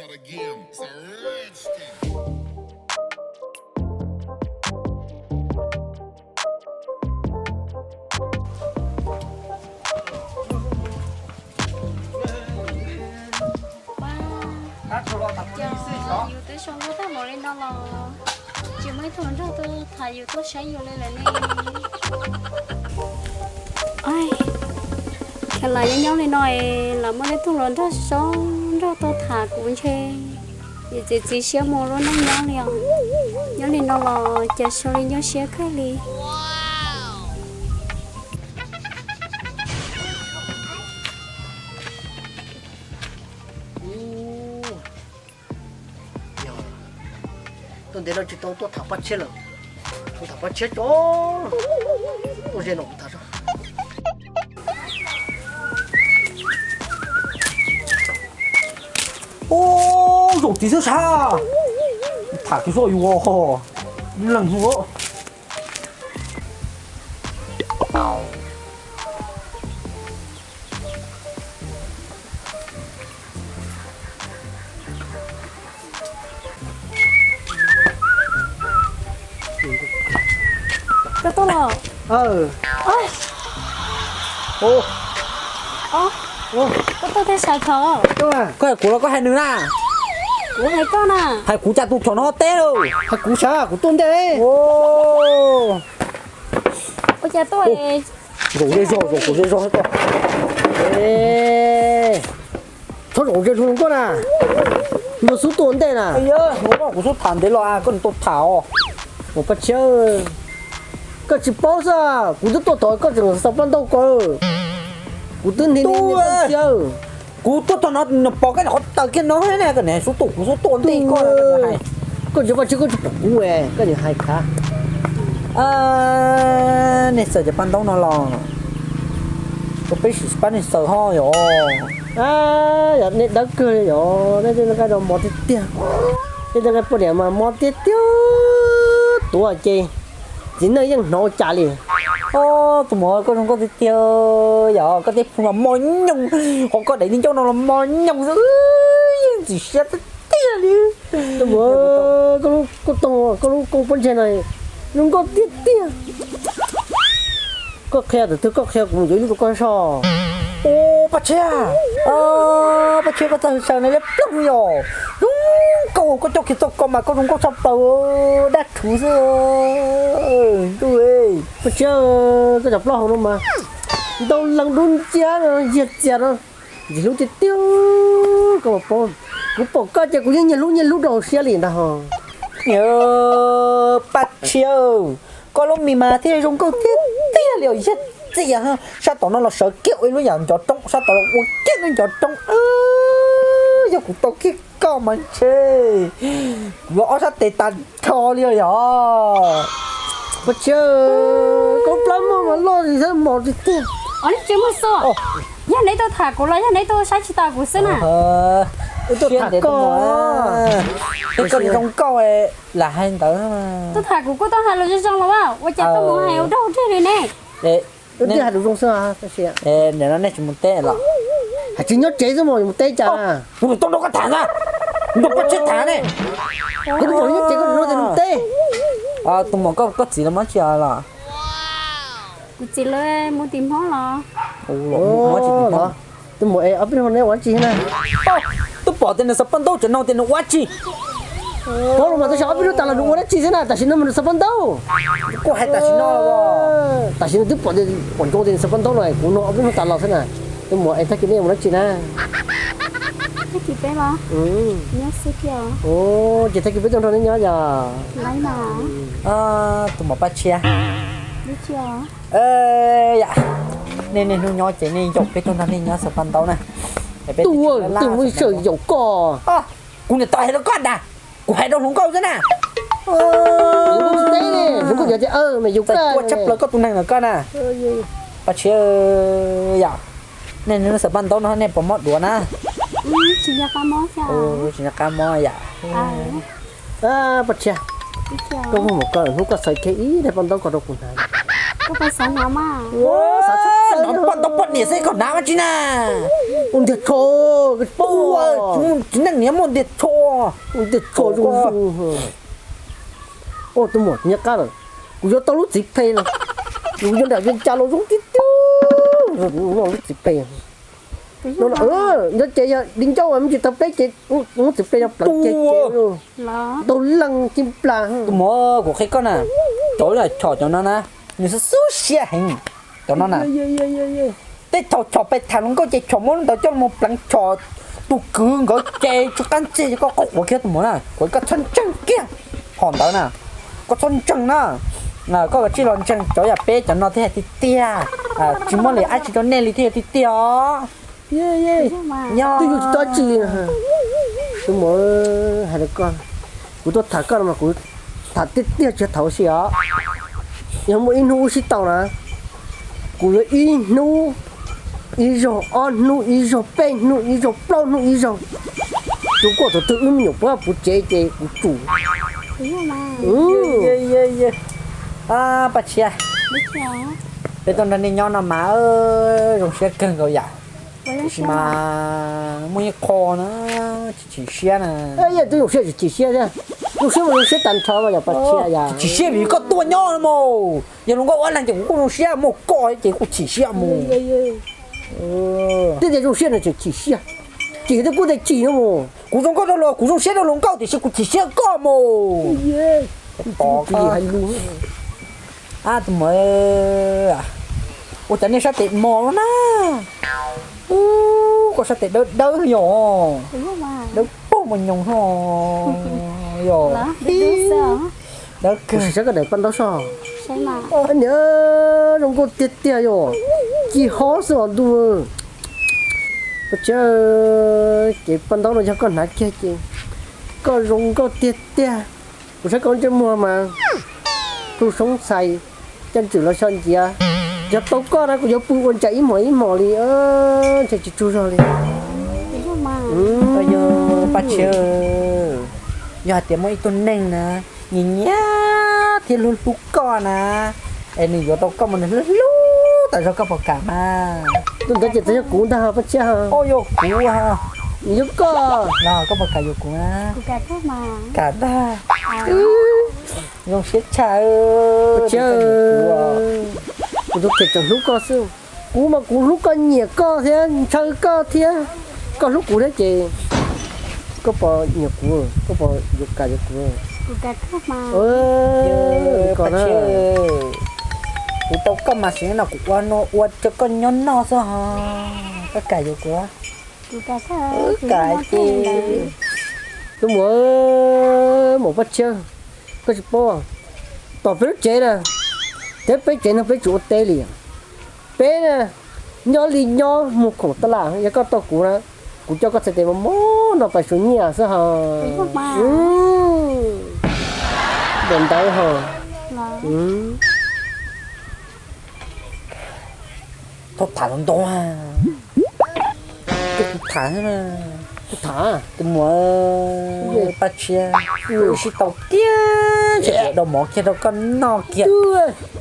Yus twb sau lub tag npaum li no los tsis muaj ib tug hluas nraug tuaj tham yus tuaj saib yus li lawm ne. Kheev lam nyob nyob li no es lam muaj ib tug hluas nraug zoo nraug tuaj tham kuv ntshe yuav txiav txim siab mus lub neej nyob li os. Nyob li no los cas zoo li nyuaj siab kawg li. Tuaj ntev no tsis tau tuaj tham Paj Tshiab lawm, tuaj tham Paj Tshiab tso, tuaj ze no kuv tham tso. Ub, zaum tid xwb sas, tham kiag xwb yus, leeg hu. Koj tuaj los? Koj tuaj thiaj sawv khov. Koj hais kuv los koj hais nws na? Kuv hais koj na. Hais kuv cas tus thaum no teb lawm. Hais kuv sas kuv tuaj ntej. Ua cas tuaj? Zaum ze zog, zaum kuv ze zog tuaj. Txhob zaum ze zog zoo nkauj na. Luag xub tuaj ntej na. Kuv xub tham ntev los koj nws tuaj tham os. Ua Paj Tshiab, koj tsis paub xwb, kuv twb tuaj tod koj tseem xav paj ntaub ko. Kuv twb nti nti nti Paj Tshiab. Kuv tuaj tod no nws pom koj qhov taw kiag no ne, koj niam xub tuaj kuv xub tuaj ntej koj. Koj ntsia Paj Tshiab koj tsis pom kuv, koj niam hais khav. Nej txawm cov paj ntaub no los rau peb sim pab nej xaws ho yom. Yog nej dawb kawg li yom, nej tej nqaij no mos tiag tiag. Nej tej nqaij poj niam mas mos tiag tiag, tuav ces txiv neej yeej hnov ua cas li. Tus muam koj zoo nkauj tiag tiag, yog koj tej plhu mas mos nyoos, qhov koj daim niag ncauj no los mos nyoos xwb, yeej ntxim siab tiag tiag li. Tus muam, koj lub koob pob ntseg no zoo nkauj tiag tiag. Koj qhia tus twg koj qhia kuv mus yuav ib lub rau koj soj. Ua Paj Tshiab, Paj Tshiab koj txawj sawv no liab ploog yom. Zoo nkauj koj coj kiag txoj ko mas koj zoo nkauj tshaj plaws, dab rhuv xwb. Ntuj, Paj Tshiab, koj cov plaub hau no mas ntau lees dub nciab no, yiag txias no, ntxim hlub tiag tiag. Koj puas paub, kuv pom koj ces kuv yeej nyiag hlub nyiag hlub rau hauv siab li ntag ho. Paj Tshiab, koj lub mis mas thiaj zoo nkauj tiag tiag li os, yiag txias. Sab tom no los sawv kiag ua ib lub yam ncov roob, sab tod los ua kiag lub ncov roob. Yog kuv tau kiag koj mas ntshe kuv yuav ob sab tes tas nrho li os yom. Paj Tshiab, koj plab mog mas loj li thiab mos tiag tiag. Os, neb tsis muag xu, yog neb tuaj tham kuv los yog neb tuaj saib tsis taus kuv xwb na? Wb tuaj tham koj. Koj zoo nkauj lam hais ntawd. Tuaj tham kuv kuj tuaj hais lus zoo zoo los, ua cas tuaj mus hais ua dog ua dig li ne? Wb twb hais lus zoo xwb. Nim no nej tsis mus teb los? Hais tsis nyob tsev xwb mas mus teb cas? Kuv tus tub nrog koj tham na, nrog Paj Tshiab tham ne. Kuv tus muam nyob tsev, koj tus nrog mus teb. Tus muam, koj txiv lawv mus tsis los? Kuv txiv lawv mus tim Hmoob los. Tus muam, es ob peb hnub no neb ua dab tsi na? Twb pom tias nws xav paj ntaub tseem nug tias nws ua dab tsi. Paub los mas, tab sis ob peb hnub tas los nws ua dab tsi xwb na, tam sim no mas nws xav paj ntaub. Kuj hais tam sim no los? Tam sim no twb pom tias, pom ntsoov tias nws xav paj ntaub no, kuv nug ob peb hnub tas los xwb na. Tus muam, es tag kis nej yuav mus dab tsi na? Tag kis peb los? Nyob xwb thiab. Ces tag kis peb tuaj nrog neb nyob yom. Tus muam Paj Tshiab. Yam, nej niaj hnub nyob ces nej yaum peb tuaj nrog nej nyob xav paj ntaub na. Tus, tus muab sawm yaum koj. Kuv niam tais hais rau koj ntag, kuv hais rau hluas nkauj xwb na. Hluas nkauj tsis teb, hluas nkauj yog tias me yus txawj tua tshaj plaws koj tus neeg ntawm koj na. Paj Tshiab yam, nej xav paj ntaub no nej puas mob duav na? Tsis nco qab mob yam. Paj Tshiab, koj muag mus koj hnub koj xav kiag ib daim paj ntaub ko rau kuv hnav. Koj puas xav hnav mas? Xav paj ntaub poj niam xwb koj hnav dab tsi na? Ua ntiag tsho, tsis neej niam muaj ntiag tsho, ntiag tsho zoo zoo. Ua tus muam nyob qab lawm, kuv yuav tau lub txiv phe no, kuv yuav nram Vias Cas los zoo tiag tiag, lub txiv phe no. Nyob ces yog di ncauj me ntsis tau peb ces muab txiv phe no pleev ces ces tau leej ci nplas. Tus muam, kuv qhia koj na, cov chom cov no na, nws xub xub siab heev. Cov no na, tej thaum chom pes tham hluas nkauj ces chom muab lub ntawd coj los pleev chom tus kwv nkawd ces tsis qab ntxeg, koj quav kiag tus muam na, kuv koj txhob ntseeg kiag. Hom ntawd na, koj txhob ntseeg na, koj kav tsij los ntseeg cov yam peb cov no thiaj tiag tiag, tsis muaj li dab tsi rau nej li thiaj tiag tiag os. Yog twb yus tsis tau dab tsi li. Tus muam, hais rau koj, kuv tuaj tham koj no mas kuv tham tiag tiag tsis yog tham ua si os. Yog muaj ib hnub wb sib tau na, kuv yuav ib hnub ib zaug, ob hnub ib zaug, peb hnub ib zaug, plaub hnub ib zaug. Tus koj tus twg wb me nyuam puab puv tsev ces kuv tsum. Paj Tshiab, peb tuaj nrog nej nyob no mas zoo siab kawg nkaus yam. Tiam sis mas muaj ib qho na, tsis chim siab na. Yog twb zoo siab tsis chim siab thiab. Zoo siab mas zoo siab tag nrho yog Paj Tshiab yom. Chim siab vim koj tuaj nyob no mas. Yog hluas nkauj ob leeg ces kuv kuj zoo siab, muaj koj ces kuj chim siab mus. Twb tias zoo siab no tseem chim siab, chim twb kuj tias chim no mus. Kuv zoo nkauj rau hluas, kuv zoo siab rau hluas nkauj tiam sis kuv chim siab koj mus. Tus muam, ua cas nej sab tes mos no na? Ub, koj sab tes dawb dawb yom, dawb paug mos nyoos no yom. Dawb kawg. Saib koj daim paj ntaub soj. Niam, zoo nkauj tiag tiag yom, ci hob xwb os ntuj. Koj tsis, ces paj ntaub no yog koj hnav kiag ces koj zoo nkauj tiag tiag. Kuv saib koj ntsej muag mas, tus soob txhais, caj ntswm los xyo nciav. Yog tau koj na kuv yuav pw ua ntsais ib hmos ib hmos li, ntshe tsis tsaug zog li. Paj Tshiab, yog hais tias muaj ib tug neeg na, nyiam nyiam thiab hlub hlub koj na, es nws yuav tau koj mas nws hlub hlub tas zog koj puas kam mas? Tus ntawd ces txawm yog kuv ntag Paj Tshiab. Yog kuv, nws yog koj. Koj puas kam yuav kuv? Kam ntag. Zoo siab tshaj. Paj Tshiab, kuv tus kheej tseem hlub koj xwb. Kuv mas kuv hlub koj, nyiam koj thiab ntshaw koj thiab. Koj hlub kuv thiab ces koj puas nyiam kuv, koj puas yuav kam yuav kuv? Kuv tau koj mas sim no kuv ua no ua rau koj nyob noj xwb ho. Koj kam yuav kuv? Kam ces. Tus muam, muam Paj Tshiab, koj tsis paub, tom peb lub tsev na, thiab peb tsev no peb tsis ua teb li. Peb na, nyob li nyob muag khoom taj laj, yog koj tau kuv na, kuv coj koj txhais tes mos mos no pais xyuas nyiaj xwb ho. Ntawm ntawd ho. Txhob tham ntau ntau. Kuv tham, kuv tham. Tus muam Paj Tshiab, wb sib tau tiag, ntshe kuv dau mov kiag rau koj noj kiag.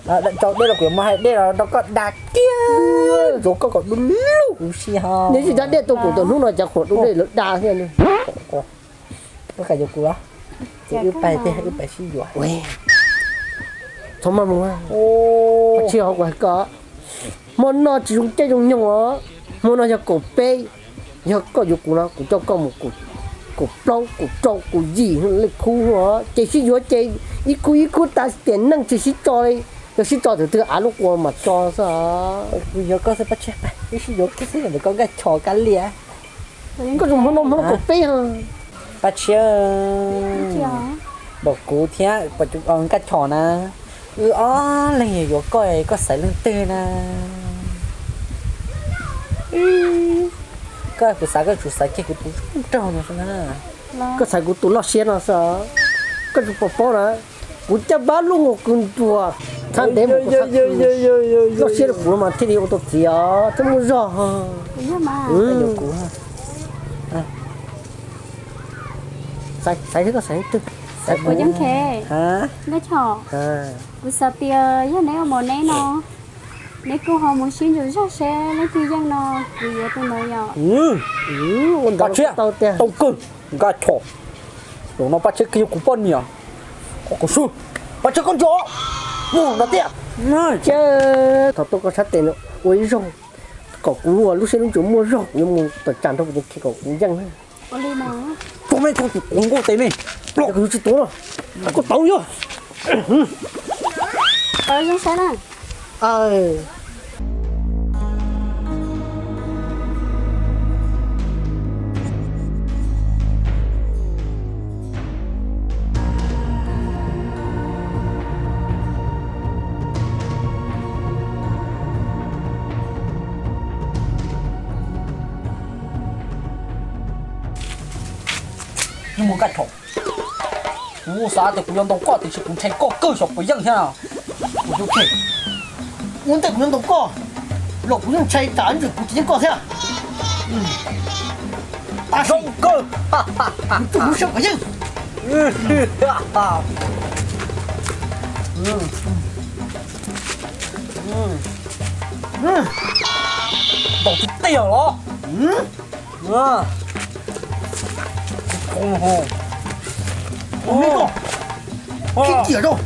Rau dej los kuv yuav muab hais dej los rau koj da kiag, ntxuav koj kom du lug huv si ho. Nws tsis da dej tau kuv tom hnub no cas khuam du dej lawv da thiab. Koj kam yuav kuv los? Ces wb pais tiag, wb pais sib yuav. Txhob maj mus, Paj Tshiab, kuv hais koj, hmo no tsis zoo caij zoo nyoog os. Hmo no yog kaum peb, yog koj yuav kuv no kuv coj koj mus kaum plaub, kaum rau, kaum yim leej khub os. Ces sib yuav ces ib khub ib khub tas tiam neej tsis sib tso li. Yog sib tso tus twg av lub quas mas tso xwb. Kuv yuav koj xwb Paj Tshiab, wb sib yuav kiag xwb ntawm koj nkaj chos kab liam. Koj zoo hmo no hmo no kaum peb. Paj Tshiab, npaum kuv thiab nkaj chos na, wb ob leeg yuav yuav koj, koj xaiv leej twg na? Koj, kuv xav koj tsum xaiv kiag kuv tus zoo nraug no xwb na. Koj xaiv kuv tus loj siab no xwb. Koj tsis pom paub na, kuv caj npab lub mus kws ntuas thaj ntev mus kuv txhaj loj siab rau kuv mas thiaj li ua tau txiv os, thiaj muaj zog. Xaiv thiab koj xaiv leej twg? Kuv coob khe, nkaj chos, kuv xav tias yog neb ua mos neb no. Neb kuj ho mus sib ntsuas zog seb leej twg yeej no, kuv yuav tus ntawd yom. Paj Tshiab, tau tiag, tau kawg, Nkaj Chom. Zaum no Paj Tshiab kiag yog kuv poj niam. Koj swb, Paj Tshiab koj ntso mus no tiag. Thaum tuaj koj sab tes no ua ib zaug kom kuv ua lub siab lub ntsws muaj zog, kuv yuav mus tawm tsam nrog kuv tus kheej kom kuv yeej. Ua li no. Tua me tus kuv nkuaj tes me. Los kuv yuav tsis tua. Koj tau yog. Nkaj Chom, kuv xav tias kuv yuav ntaus koj tiam sis kuv ntshai koj kawg xyov puas yeej thiab. Ua ntej kuv yuav ntaus koj los kuv yeej ntshai tsam ntsis kuv tsis yeej koj thiab. Zoo kawg. Kuv tus lub siab kom yeej. Ntaus tib teg los. Khib ciam rau,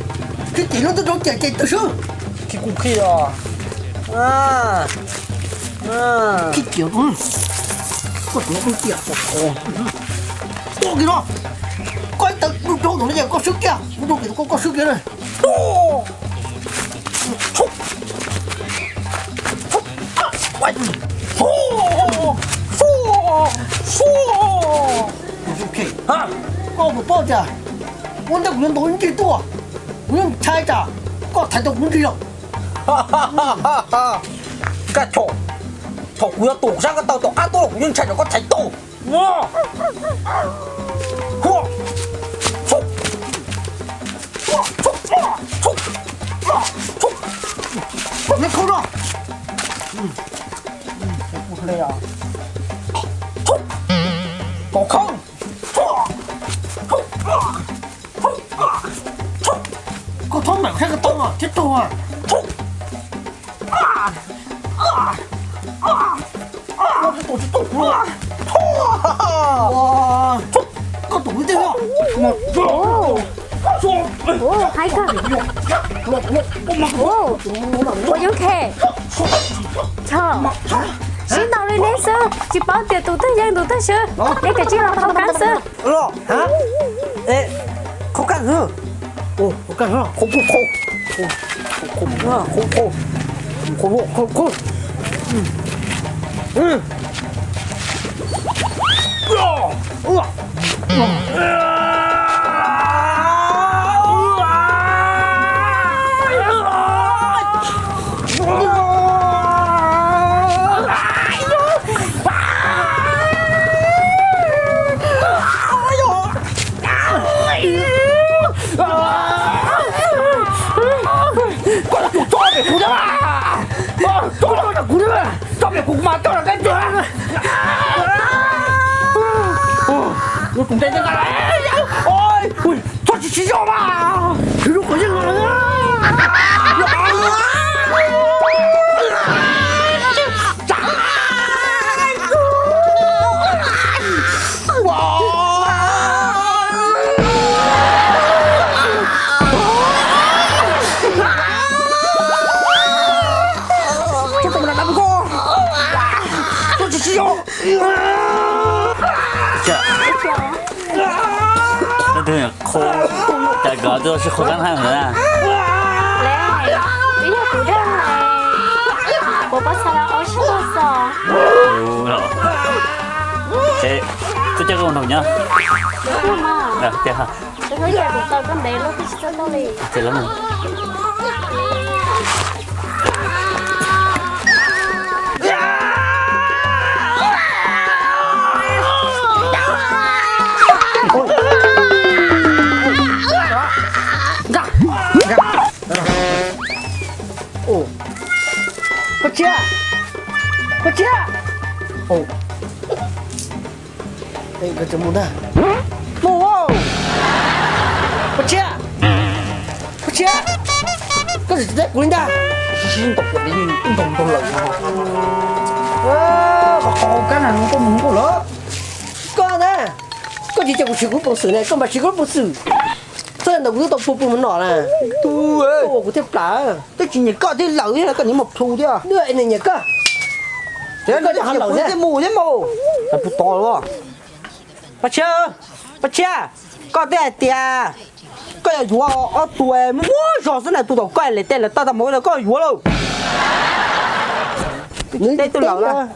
khib ciam lub twb rau ciam ces tawm swb. Khib kuj khib os. Khib ciam, koj tsuav kuj ciam. Tuaj kiag no, koj ib tawm rau no ces koj swb kiag, kuv rau kiag koj, koj swb kiag na. Koj puas paub tias ua ntej kuv yuav ntaus ib ntsis tuaj, kuv yeej ntshai tsam koj thaiv tau kuv ntsis lawm. Nkaj Chom, thaum kuv yuav tua kuv sab ko taw tom qab tuaj los kuv yeej ntshai tsam koj thaiv tau. Koj txhob mam saib ko taw thiab raug. Koj tus kwv tij, hais kawg. Ua yoov khe, tso, sib ntaus li neb xwb tsis paub tias tus twg yeej tus twg xwb, neb kav tsij los qhov kab xwb. Qhov kab xwb. Koj yuav tsum tso pem kuv thiab mas. Tso pem kuv thiab mas, tso pem kuv mas tso pem kuv. Yuav tsum ntes ntes nqa. Txhob tsis sib zog mas. Tsis zoo kom yeej los. Leej twg qhub, cas nkawd twb sib qhub kab heev na. Twb yog kuv dag, kuv pab txhais los ua sib tog xos. Ces twb coj koj mus nroog nyob. Tiag, tiag. Paj Tshiab! Paj Tshiab! Mus ntag. Mus. Paj Tshiab! Paj Tshiab! Koj tsis teb kuv li ntag. Sib ntaus kuv li ntaus ntaus lawm no. Qhov qhov kab nag hmoov koj mus nkuj lawm. Koj na, koj tsis coj kuv siv kuv peev xwm ne, koj mam siv kuv peev xwm. Txhob ntawm kuv twb tau pua pua mus no na. Koj ua kuv thiaj plam. Twb tsis nyiam koj thiab lawm thiab koj niam mus plhu thiab. Nws nyiam koj. Koj cov ha lawm thiab mus thiab mus. Pab Tshiab, Pab Tshiab, koj twb hais tias koj yuav yuav ob tug muaj zog xwb na, tus tom koj li tej lawv tau tau mus koj yuav lauj. Twb tsis teb twb lawm na.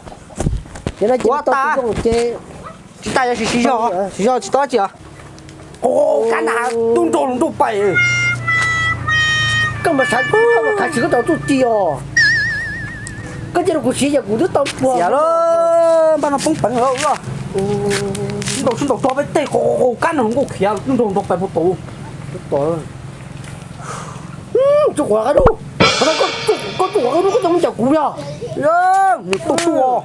Yuav tas. Tsis tas, yog siv zog, siv zog tsis tau dab tsi os. Kab nag tub nrog lub ntuj pais. Koj mas khav siv koj tau txuj ci os. Koj cia rau kuv siv ces kuv twb tau puag. Xiam lawm, npaj no poob peev lawm. Sib ntaus sib ntaus tso peb tej qhov qhov kab nag hmoov nkauj khiav tub nrog nrog pais puag tus. Tso quav qab dub. Koj tso quav qab dub koj coj mus ncaim kuv yog. Nws tuaj tuaj.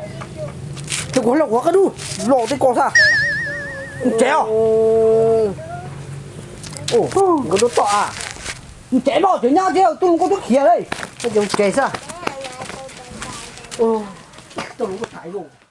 Tso kuv los quav qab dub. Los tej ko xwb. Ntsev os. Nkawd rau tom a. Ntsev mas cov nyab thiab tub hluas nkauj twb khiav li. Koj cov ntsev xwb. Tub hluas nkauj tham ib zaug.